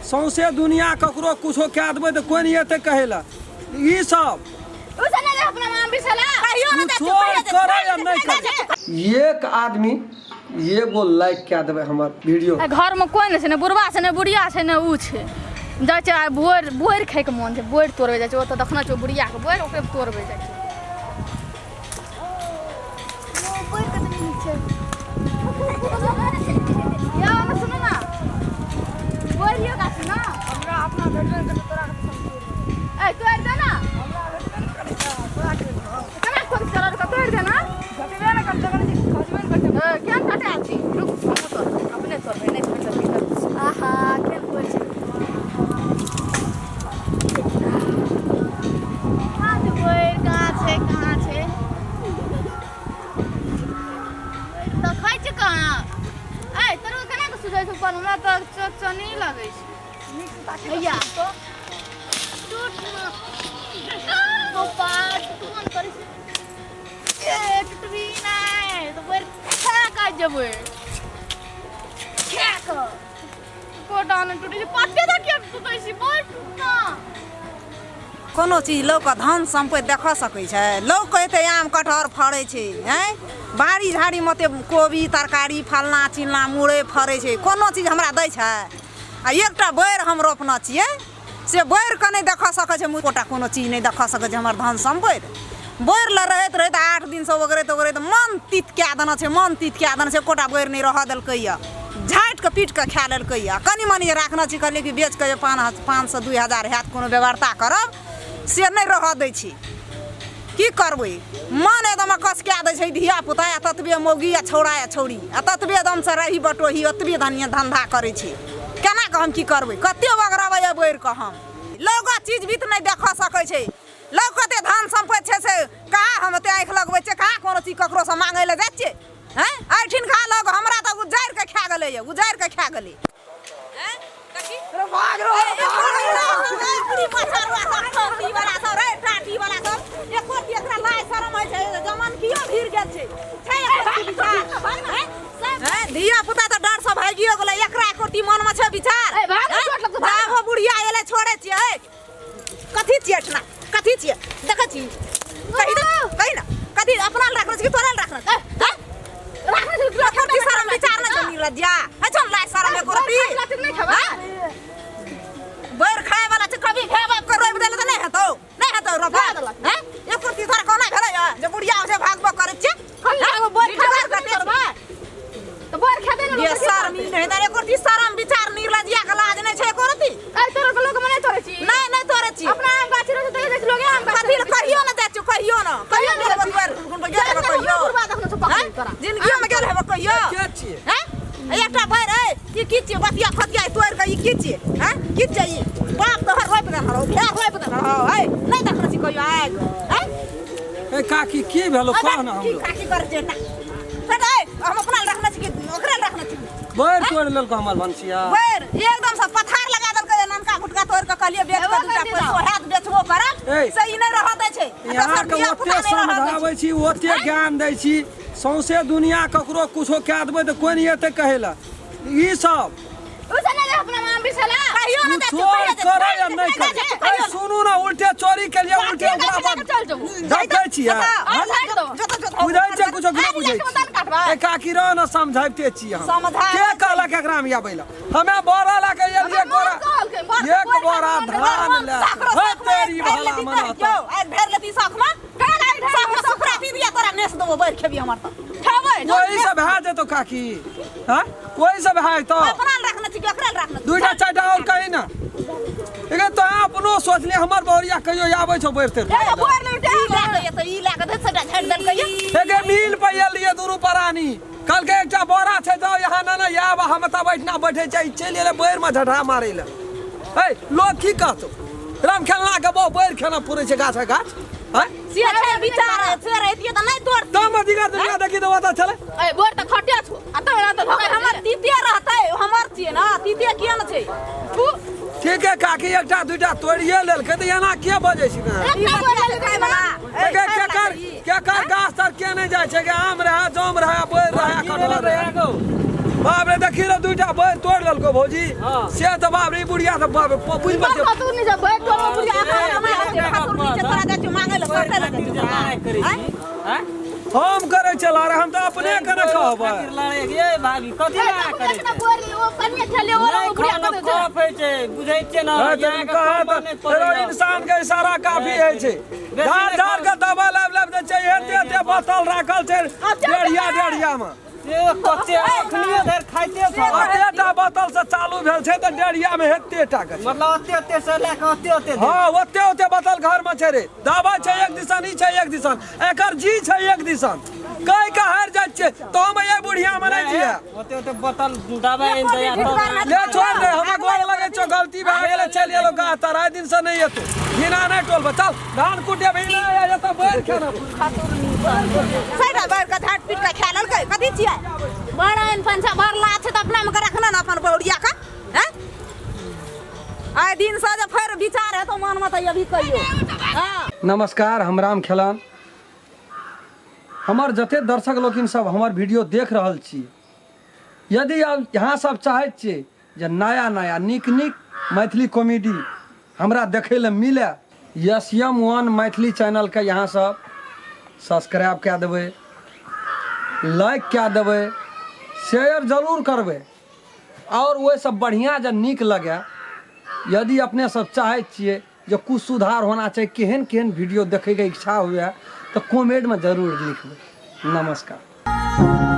सौंसे दुनिया ककरो कुछो कए देबै तऽ कोइ नहि एतै कहै लए ई सब उ सब नहि अपना नाम बिसला कहियो ना कुछो करै या नहि करै। एक आदमी एगो लाइक कए देबै हमर वीडियो। घर में कोइ नहि छै, ने बुढ़वा छै, ने बुढ़िया छै, ने उ छै। जाइ छै आइ बोरि, बोरि खाइके मोन छै, बोरि तोड़बै जाइ छै। ओतऽ देखने छै बुढ़ियाके बोरि, ओकरे तोड़बै जाइ छै। बोरि कते नीक छै। यौ, ओने सुनू ने, बोरि लियौ गाछी ने। हमरा अपना भेटबे नहि करतै, तोरा कतऽ से ए, तोड़ि दे ने। हमरा भेटबे नहि करै छै, तोरा के केना तोड़ि तोड़ि तोड़ि दे ने। घटबे नहि करतै, तखन जे खसबे नहि करतै। ए, केहन कटायल छी? रुक, हमहूँ तोड़बै, अपने तोड़बै, नहि तोड़बै तऽ। आहा, केहन बोरि छै। कहाँ छै बोरि? कहाँ छै, कहाँ छै? देखै छी कहाँ? ए, तोरा केना कऽ सुझै छौ ऊपर? हमरा तऽ चकचनी लगै छै। भैया टूट ना गोपाल, टूटबो नहि करै छै। ए, टूटबी नहि तऽ बोरि खा कऽ जेबै, खा कऽ। कोटा नहि टूटै छै, पत्ते तऽ किया टूटै छै? बोरि टूटना। कोनो चीज लोकके धन सम्पति देखऽ सकै छै? लोकके एते आम कटहर फड़ै छै, आँय, बाड़ी झाड़ीमे ओते कोबी तरकारी फल्लाँ चिल्लाँ मुरइ फड़ै छै, कोनो चीज हमरा दै छै? आ एकटा बैर हम रोपने छियै से बैरके नहि देखऽ सकै छै एकोटा, कोनो चीज नहि देखऽ सकै छै हमर धन सम्पति। बैर लए रहैत रहैत 8 दिनसँ ओगरैत ओगरैत मन तीत कए देने छै, मन तीत कए देने छै। एकोटा बैर नहि रहऽ देलकैए, झाँटि कऽ पीट कऽ खा लेलकैए। कनि मनि जे राखने छी, कहलियै कि बेच कऽ जे 500 2000 हैत, कोनो बेगरता करब, से नहि रहऽ दै छी। की करबै? मन एकदम अकस कए दै छै। धिया पुता आ ततबे मौगी आ छौड़ा आ छौड़ी आ ततबे एकदमसँ रही बटोही, ओतबे धनिया धन्धा करै छै। केना कऽ हम की करबै? कते ओगरबै बैर कऽ हम? लोक चीज बीत नहि देखऽ सकै छै। लोक कते धन सम्पति छै से कहाँ हम ओते आँखि लगबै छियै? कहाँ कोनो चीज ककरोसँ मांगै लए जाइ छियै? हँ, एहिठिन खा लोग हमरा तऽ उजाड़ि कऽ खा गेलैए, उजाड़ि कऽ खा गेलै। धिया पुता तऽ डर से भागियो गेलै, एकरा एको मनमे छै विचार? आबो बुढ़िया एलै, छोड़े छियै। कथी छियै एठना? कथी छियै? देखै छी, कही ना, कही ना, कथी अपना लए राखने छी कि तोरा लए राखने छी? हैं? राखने छी। एको रत्ती शरम विचार नहि छौ निर्लज्जा? है छौ लाज शरम एको रत्ती? नहि खेबै। बैर खाय वाला छै। कभी भाय बाप के रोपि देले तऽ नहि हेतौ, नहि हेतौ रोपल? हैं, एको रत्ती तोरा कोना भेलै जे बुढ़िया छै भागबो करै छियै? बोर खाबै तऽ बोर खेबै ने। बेशर्मी नहि तऽ एको रत्ती शरम विचार, निर्लज्जिया के लाज नहि छै एको रत्ती। ऐ, तोरा के लोग मने तोड़ै छी? नहि, नहि तोड़ै छी। अपना आम गाछ रहै छै तऽ जाइ छै लोग आम गाछ। कथी लए? कहियो ने जाइ छियौ, कहियो ने, कहियो गेल हेबो दुआरि गेल हेबो कहियो? तोरा जिंदगियोमे गेल हेबो कहियो? के छियै? हैं, एकटा भरि है ई की छियै? बतिया खतिया तोड़ि कऽ ई की छियै? हैं, की छियै ई? बाप तोहर रोपि देने रहौ, भाय रोपि देने रहौ। है, नहि देखने छी कहियो आगि? हैं? ए काकी, की भेलो? कह ना। की हमरो काकी करै छै ना? हट, ए, हम अपना लए रखने छी कि ओकरे लए रखने छी? बैर तोड़ि लेलको हमर भनसिया। बैर एकदम से पथार लगा देलकै। ननका गुटका तोड़ के कहलियै बेच के दूटा पैसो हैत, बेचबो करब, ए। से ई नहि रहऽ दै छै। आ यहाँ दोसर के धिया-पुता ओते नहि रहऽ दै छै। समझाबै छी, ओते ज्ञान दै छी, सौंसे दुनिया ककरो कुछो कए देबै तऽ कोइ नहि एतै कहै लए ई सब। उ सब नहि अपना नाम बिसला। कहियो नहि जाइ चोर छियै, करै या नहि जाइ करै। छियै, ए, सुनू ने, उल्टे चोरी के लिए उल्टे ओकरा बाद चल जेबो। धमकै छियै? बुझै छै कुछो कि नहि बुझै काटबै। छी? ए काकी, रह ने, समझाबिते छी हम। समझाबै के कहलक एकरा में आबै लए? हमे बोरा लए के एलियै, एक बोरा, एक बोरा धान लए। हे तेरी भला मनाता। वही सब भए जेतौ काकी। हाँ, वही सब भए जेतौ। दूटा चारिटा और कही ना। लेकिन तो अपनो सोचले हमर बहुरिया कहियो आबै छौ बैठते। एगे मिल पे एलियै दुनू प्राणी, कहलकै एकटा बोरा छै, जाओ यहाँ। ना ना, आब हम तब बैठना बैठे छै, चलि एलै बैर में झटहा मारै लए। ए, लोग की कहतौ? राम खेलना के बहु बैर खेना पुरै छै गाछ गाछ। हैं, तब अधिकार दुनिया देखी तो बता चले। ए, बोर तऽ खटे छौ आ तब एना तऽ धोखा। हमर तीते रहतै, हमर छियै ने, तीते किया ने छै? ठीक है काकी, एकटा दूटा तोड़िए लेलकै तऽ एना के बजै छी ने? एकटा बोर लेलकै खाय वाला। एगे केकर केकर गाछ तर के नहि जाइ छै? गे आम रहै, जाम रहै, बैर रहै, कटहर रहै। बाप रे देखी रे दुईटा बैर तोड़ देलको भौजी से तऽ बाप रे ई बुढ़िया तऽ बाप रे बुझि बड़ बच्चे फतुर नहीं जब बैठ तोड़ बुढ़िया फतुर नीचे तोरा जाइ छियौ मांगै लए कतै लए जाइ छियौ तोरा? आँय? आँय? हम करै छला रे हम तऽ अपने के ने कहबै खातिर लड़े ये भाभी कथी लड़ाइ करै छै? ओ कनिया खेले ओ नहि बुढ़िया खाना कतौ छै खप होइ छै बुझै छियै ने है तऽ यहाँके कहा खबर तऽ नहि फेरो पड़ैए। इंसान के इशारा काफी होइ छै बेसी झाड़ नहि झाड़ के दवा लाबि लाबि दै छै एते एते बोतल राखल छै डेढ़िया डेढ़िया मे ए कते अखनियो धरि खाइते छौ एते टा बोतल से चालू भेल छै तऽ डेढ़िया मे एते टा के छै। मतलब ओते ओते से लए कऽ ओते ओते धरि। हँ ओते ओते बोतल घर मे छै रे दवा छै एक दिसन ई छै एक दिसन एकर जी छै एक दिसन कहि के हारि जाइ छियै तो हम ये बुढ़िया मे नहि जिया ओते ओते बोतल दबाई आनि दैया तब ले छोड़ दे हमरा गोर लगे छौ गलती भए गेलै चलि एलो गा तर आइ दिन से नहि एतो हिना नहि टोल चल धान कुटे भी नहि आइ एतऽ बैर खेना सैटा बैर के झाट पीट के खा लेलकै कथी छियै बड़ आनि पंछा भरला छै तऽ अपना मे के रखना ने अपन बौड़िया के हैं आइ दिन से जे फेर विचार हेतौ मन मे तऽ अभी कहियो हँ नमस्कार हम राम खेलान हमर जते दर्शक लोकिन सब हमर वीडियो देख रहल छी यदि आब अहाँ सब चाहैत छियै जे नया नया नीक नीक मैथिली कॉमेडी हमरा देखै लए मिले यस एम वन मैथिली चैनलके यहाँ सब सब्सक्राइब कए देबै लाइक कए देबै शेयर जरूर करबै आओर ओहिसँ बढ़िआँ जे नीक लगै यदि अपने सब चाहै छियै जे कुछ सुधार होना चाही केहन केहन वीडियो देखैके इच्छा हुए तऽ कमेंटमे जरूर लिखबै नमस्कार।